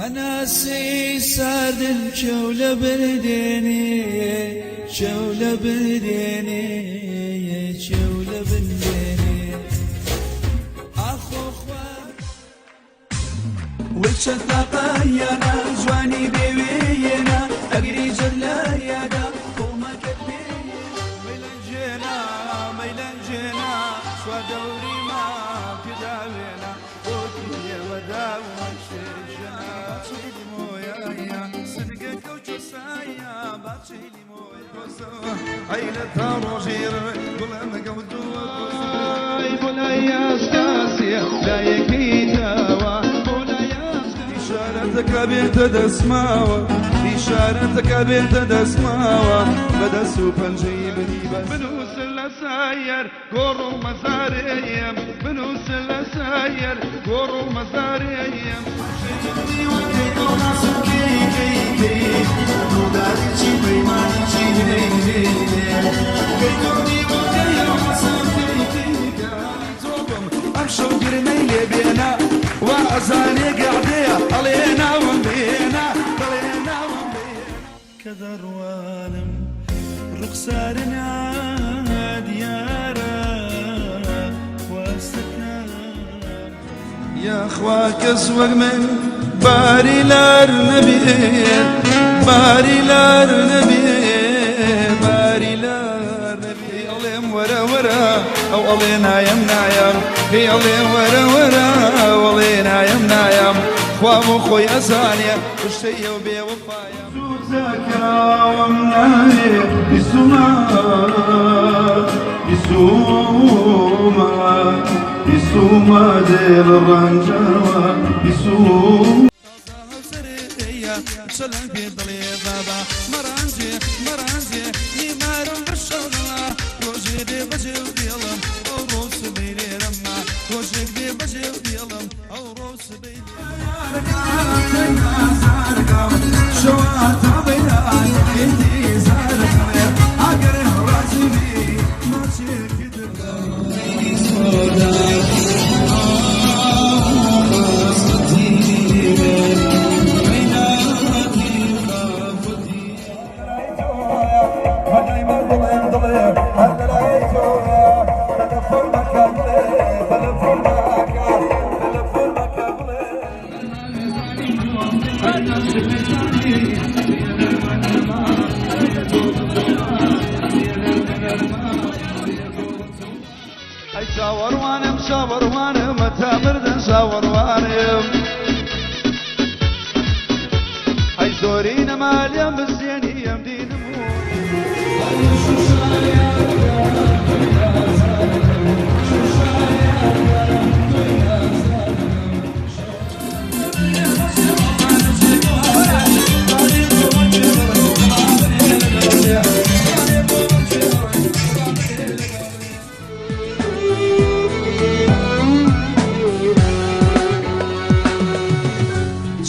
هەناسەی ساردم چەو لە بردێنێ چەو لە بردێنێ چەو لە بندێنێ ئاخۆ خوا وچە تاقایانە جوانی بێوێنە ئەگری جەر لە یادا خۆمەکەت پێ مەیلەنجێنا مەیلەنجێنا چواردەوری ما پێداوێنە بێتە دەسماوە ئیشارەتەکە بێتە دەسماوە بەدەست و پەنجەی بنی بە بنووسن لە سایەر گۆڕ و مەزارێم بنووسن لە سایەر گۆڕ و مەزارێم ئەم شەو گرمەی لێ بێنە وا ئەزانێ گەعدەیە ئەڵێ ناوم بێنە دەڵێ ناوم بێنە کە دەڕوانم ڕوخسار نادیارە خواستەکان یاخوا کەس وەک من باری لار نەبێ باری لار نەبێ باری لار نەبێ ئەڵێم وەرە وەرە ئەو ئەڵێ نایەم نایەم پێی ئەڵێم وەرە وەرە ئەو ئەڵێ نایەم نایەم خوا بۆ خۆی ئەزانێ پشتەی ئەو بێوەفایە سوزەکەوم ناوێ بیسومە بیسومە بیسومە دڵ ڕەنجەوە بیسومە چلم پێ دڵێ بابا مەڕانجێ مەڕانجێ نیمارم بەشەڵا ڕۆژێ دێ بەجێ و دێڵم ئەو ڕۆژ سبەی لێرەمما ڕۆژێک دێ بەجێ و دێڵم ئەو ڕۆژ سبەی ئەی چاوەڕوانم چاوەڕوانم تا مردن چاوەڕوانم ئەی زۆری نەمالیم بزیێنی ئەم دینم و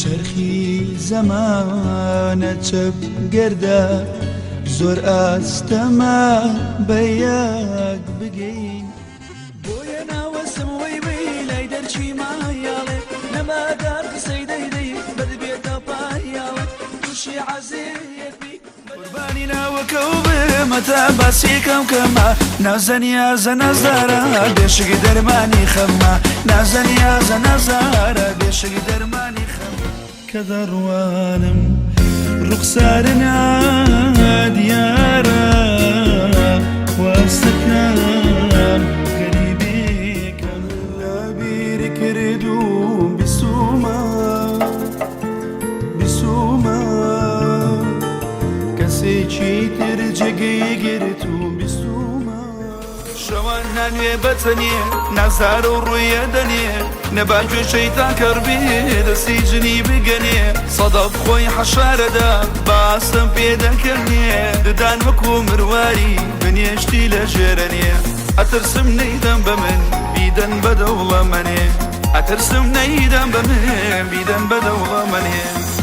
چەرخی زەمانە چەپ گەردە زۆر ئاستەمە بە یەک بگەین بۆیە ناوەستم وەی وەی لای دەرچی مایاڵێ نەمادار قسەی دەیدەی بەدبێتە پایاڵێ تووشی عەزیەت بی قوربانی ناوەکە و بمەتە باسی کەم کەمە نازەنیازە نازدارە بێشک دەرمانی خەمە نازەنیازە نازارە بێشک دەرمانی خەمە کە دەڕوانم ڕوخسار نادیارە خواستەکان غەریبێکم لەبیر کردوم بیسومە بیسومە کەسێکی تر جێگەی گرتوم بیسومە شەوان نانوێ بەتەنێ نازار و ڕوویە دەنێ نەباگوێ شەیتان کەڕبێ دەستی جنی بگەنێ سەدەف خۆی حەشارەدا باستم پێ دەکەنێ ددان وەکو مرواری بنێشتی لە ژێرەنێ ئەترسم نەیدەم بە من بیدەن بە دەوڵەمەنێ ئەترسم نەیدەم بە من بیدەن بە دەوڵەمەنێ.